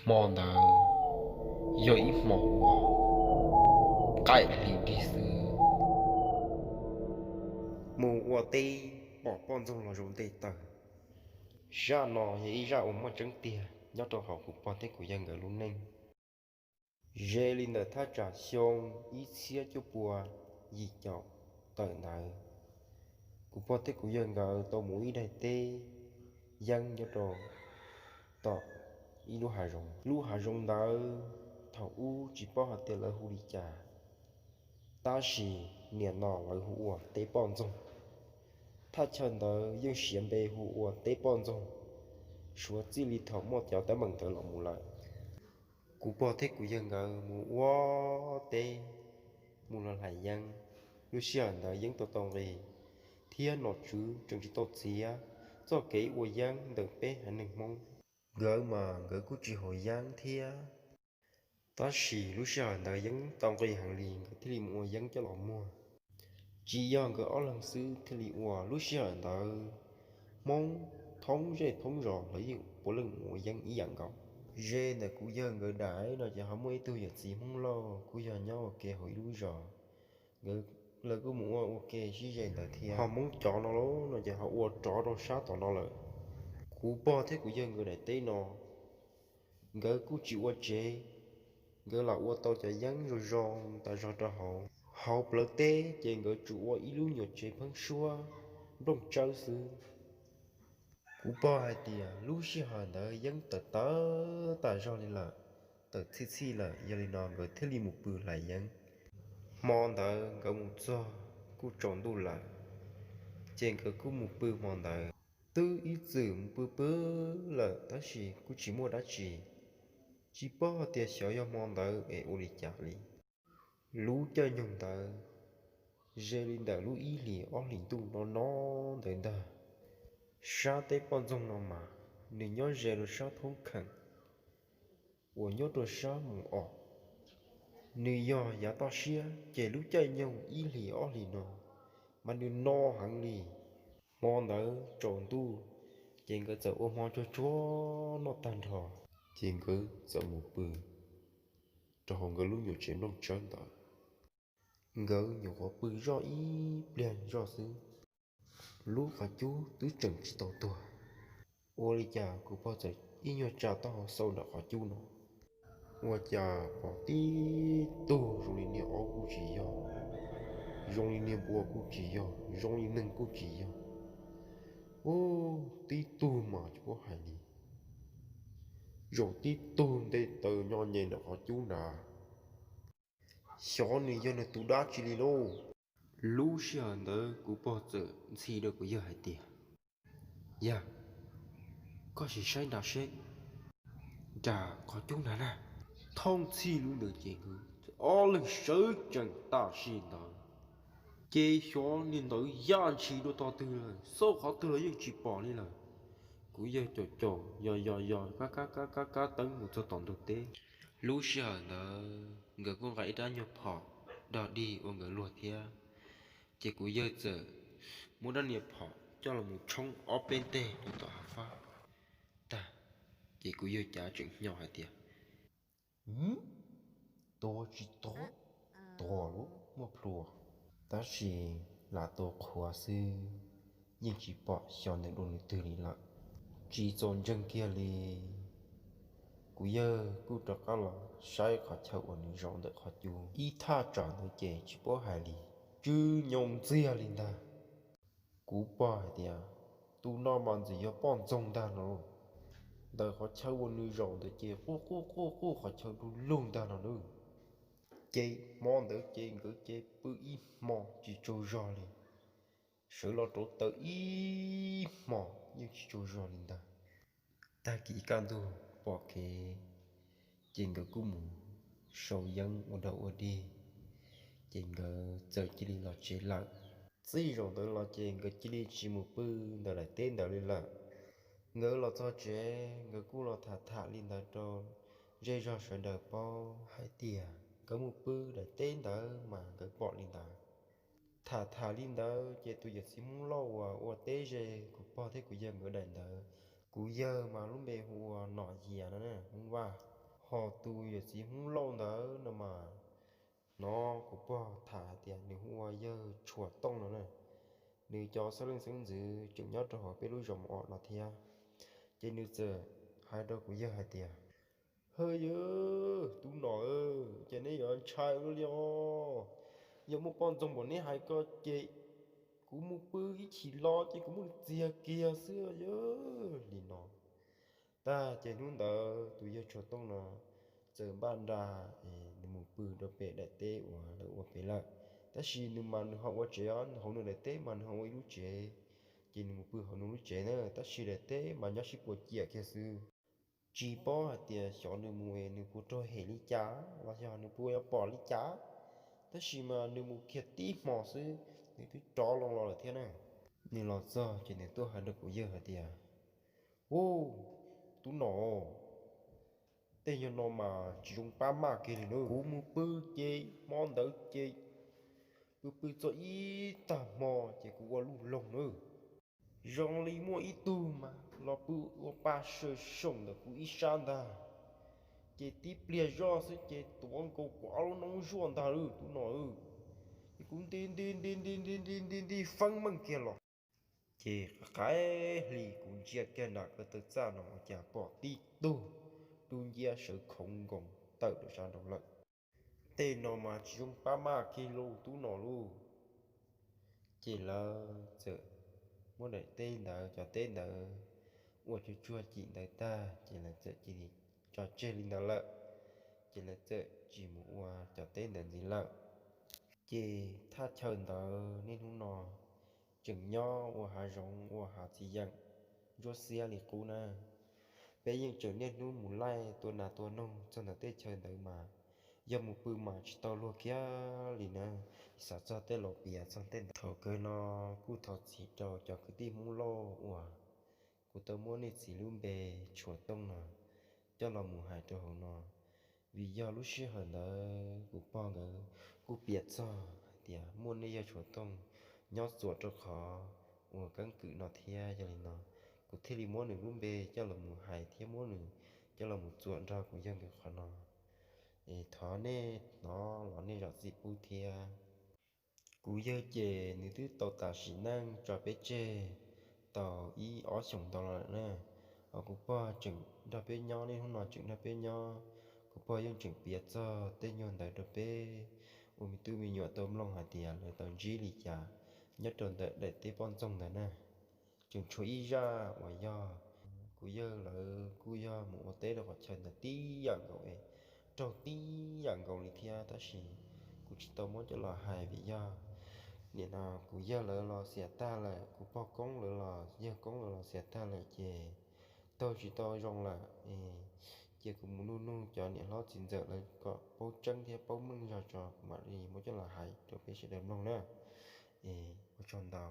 Hmo ntawd yog ib hmo uas qaim hli dig xwb. Mus ua teb pom poj ntxoog los zoo nte taws. Zaj no yog ib zaj uas muaj tseeb tiag nyob rau hauv kuv pog thiab kuv yawg nkawd lub neej. Ze li ntawm thaj tsam xyoo ib txhiab cuaj pua yim caum tawm ntawd, kuv pog thiab kuv yawg nkawd tau mus ib daim teb yeeb nyob rau tom ib lub hav zoov. Lub hav zoov ntawd thaum ub tsis paub hais tias lawv hu li cas, tab sis niaj no lawv hu ua teb poj ntxoog. Thaj chaw ntawd yeej siav npe hu ua teb poj ntxoog, suav txij li thaum muaj cov teeb meem ntawd los mus lawm. Kuv pog thiab kuv yawg nkawd mus ua teb, mus los hlais yeeb. Lub sij hawm ntawd yeeb tau tau nqi, thiab nom tswv tseem tsis tau txiav txoj kev ua yeeb ntawm peb haiv neeg Hmoob. Nkawd mas nkawd kuj tsis haus yeeb thiab, tab sis lub sij hawm ntawd yeeb tau nqi heev li, nkawd thiaj li mus ua yeeb coj los muag. Tsis yog nkawd ob leeg xwb thiaj li ua, lub sij hawm ntawd Hmoob thoob zej thoob zos lawv yeej puav leej mus ua yeeb ib yam nkaus. Ze ntawm kuv yawg nkawd daim no ces ho muaj ib tug yawm txiv Hmoob Lauj kuj yog nyob ua ke hauv ib lub zos, nkawd, lawv kuj mus ua ua ke sib ze ntawd thiab. Ho Hmoob cov no los no ces ho ua rov rau sab tom no lawm. Kuv pog thiab kuv yawg nkawd daim teb no, nkawd kuj tsis ua tsev, nkawd lam ua tau cov yeeb zoo zoo tas zog rau hauv. Hauv plawv teb ces nkawd tsuas ua ib lub nyuam tsev pheeb suab nplooj tsawb xwb. Kuv pog hais tias lub sij hawm ntawd yeeb tawm tawm tas zog li lawm, tawm txhij txhij lawm, yog li no nkawd thiaj li mus pw hlais yeeb. Hmo ntawd nkawd mus txog kuj tsaus ntuj lawm, ces nkawd kuj mus pw hmo ntawd. Twb ib txwm mus pw pw lawm tab sis kuj tsis muaj dab tsi, tsis paub hais tias xyov yog hmo ntawd es ua li cas li. Lub caij nyoog ntawd ze li ntawm lub ib hlis ob hlis ntuj no no ntawd ntag. Sab teb poj ntxoog no mas nws nyob ze rau sab thoob kheem uas nyob rau sab mus os. Nws yog yav toj siab ces lub caij nyoog ib hlis ob hlis no mas nws no heev li. Hmo ntawd tsaus ntuj ces nkawd txawm ua hmo tsuag tsuag noj tag nrho, ces nkawd txawm mus pw rau hauv nkawd lub nyuam tsev nplooj tsawb ntawd. Nkawd nyuam qhuav pw zoj ib pliag zoj xwb, lub qhov cub twb tseem tsis tau tuag. Ua li cas kuv pog txawm ib nyuag tsa taub hau xauj nram qhov cub no, ua cas pom tib tug zoo li niag aub kuj tsis yog, zoo li niag npua kuj tsis yog, zoo li neeg kuj tsis yog. Ub, tib tug mas tsis paub hais li, zaum tib tug nte taws nyo nyem nram qhov cub nrad. Xyov nws yog nws tus dab tsi li lauj. Lub sij hawm ntawd kuv pog txawm ntxhi rau kuv yawg hais tias, Yawg, koj sim saib nrad seb, nram qhov cub nrad na. Thooj txhij lub ntawd ces nkawd ob leeg sawv tsees tam sim ntawd, ces xyov niag ntawd yaj ntshis dua tog twg lawm, xauj qhov twg los yeej tsis pom li lawm. Kuv yawg caum caum yos yos yos kab kab kab kab kab teeb mus txog tom ntug teb. Lub sij hawm ntawd nkawd kuj nqa ib rab nyuag phom dog dig ua nkawd luag thiab, ces kuv yawg txawm muab rab niag phom coj los mus tshoob ob peb teg rau tom hav fab tag, ces kuv yawg cav tseem hnyo hais tias, Tua tsis tau, tua lub muaj plhua, tab sis lam tua qhuav xwb, yeej tsis pom xyov nws dua nws twg li lawm. Tsis txaus ntseeg kiag li, kuv yawg kuj rov qab los saib qhov chaw uas nws zaum ntawm qhov cub. Ib thaj tsam ntawd ces tsis paub hais li, tsw nyoos ntxiag li ntag. Kuv pog hais tias, Tus no mas ntxim yog poj ntxoog ntag no lauj. Ntawm qhov chaw uas nws zaum ntawd ces quj quj quj quj qhov chaw du lug ntag no lauj. Ces hmo ntawd ces nkawd ces pw ib hmo tsis tsaug zog li, sawv los rauv taws ib hmo yeej tsis tsaug zog li ntag. Tag kis kaj ntug pom kev, ces nkawd kuj mus sau yeeb ua dog ua dig, ces nkawd txawm cia li los tsev lawm. Txij zaum ntawd los ces nkawd cia li tsis mus pw ntawm daim teb ntawd li lawm. Nkawd los txog tsev nkawd kuj los tham tham li ntawd rau zej zog sawv daws paub hais tias nkawd mus pw daim teb ntawd mas nkawd pom li ntawd. Tham tham li ntawd ces tus yawm txiv Hmoob Lauj uas ua teb ze kuv pog thiab kuv yawg nkawd daim ntawd, kuv yawg mas lub npe hu ua Nom Yias no, Hmoob Vaj. Ho tus yawm txiv Hmoob Lauj ntawd no mas, hnov kuv pog tham hais tias nws hu ua yawg Tshuas Tooj no na, nws cov xeeb leej xeeb ntxwv tseem nyob rau hauv peb lub zos Mus Om no thiab. Ces nws txawm hais rau kuv yawg hais tias, Hawj yawg, tub nom, ces neb yuav ntshai ua luaj li os. Yog muaj poj ntxoog npaum neb hais ko ces kuv mus pw ib chim los ces kuv muab nws txiag kiag xwb yawg, li no. Tag ces hnub ntawd tus yawg Tshuas Tooj no txawm npaj nra, nws mus pw rau pem daim teb uas lawv ua pem lawm. Tab sis nws mas nws ho ua tsev os, hauv nws daim teb mas nws ho ua ib lub tsev, ces nws mus pw hauv nws lub tsev na, tab sis daim teb mas nyob sib puas ciam kiag xwb. Tsis paub hais tias xyov nws mus es nws puas raug hem li cas los yog nws puas yuav pom li cas, tab sis mas nws mus kiag tib hmo xwb nws twb rov loo los lawm thiab na. Nws los txog ces nws tuaj hais rau kuv yawg hais tias, Ub, tub nom, tej nyuag no mas tsis zoo pab maj kiag li na. Kuv mus pw ces hmo ntawd ces pw pw txog ib tag hmo ces kuv ua luj loog na, zoo li muaj ib tug mas los pw ua pa saw soom ntawm kuv ib sab ntag. Ces tib pliag zoj xwb ces tuav nkaus kuv ob lub noob zuaj ntag lauj tub nom. Ces kuv nti nti nti nti nti nti nti nti feeb meej kiag los, ces qaib hli kuv ntsia kiag nram ko taw txaj no ua cas pom tib tug dub nciab sawv khoov nkoos tawm rau sab nraud lawm. Tej no mas tsis zoo pab maj kiag lauj tub nom lauj. Ces lawv txawm muab daim teb ntawd, cov teb ntawd ua tsuag tsuag cim ntawd tag ces lawv txawm cia li tso tseg li ntawd lawm. Ces lawv txawm tsis mus ua cov teb ntawd ntxiv lawm. Ces thaj chaw ntawd niaj hnub no tseem nyob ua hav zoov ua hav txiv yeem ntsuab xiab li qub na. Peb yeej tseem niaj hnub mus laij tua nas tua noog txog ntawm tej chaw ntawd mas yog mus pw mas tsis tau luag kiag li na. Xav txog tej laus piav txog tej ntawd. Thaum kawg no kuj thov txim rau cov kwv tij Hmoob Lauj uas kuv tau muab nej txiv lub npe Tshuas Tooj no coj los mus hais rau hauv no, vim yog lub sij hawm ntawd kuv pog nkawd kuj piav txog hais tias muaj nej yawg Tshuas Tooj nyob txuas rau qhov uas keeb kwm no thiab. Yog li no kuv thiaj li muab nws lub npe coj los mus hais thiab muab nws coj los mus txuas nrog kuv yawg nkawd qhov no. Es thov nej hnov los nej zam txim pub thiab. Kuv yawg ces nws twb tau tas sim neej tso peb tseg tau ib ob xyoos ntau los lawm na. Ho kuv pog tseem nrog peb nyob, niaj hnub no tseem nrog peb nyob. Kuv pog yeej tseem piav txog tej nyuag ntawd rau peb ua me tub me nyuam tau mloog hais tias lawv tau ntsib li cas nyob rau ntawm daim teb poj ntxoog ntawd na. Tseem tshuav ib zaj uas yog kuv yawg lawv kuj yog mus ua teb rau qhov chaw ntawd tib yam nkaus es raug tib yam nkaus li thiab, tab sis kuv tsis tau muab coj los hais vim yog nim no kuv yawg lawv los xiam tag lawm, kuv pog koob lawv los yawg koob lawv los xiam tag lawm ces taug tsis tau zoo lawm. Cia kuv mus nug nug cov niam hlob txiv ntxawm lawv kom paub tseeb thiab paub meej zog tso kuv mam li muab coj los hais rau peb sawv daws mloog na. Ua tsaug ntau.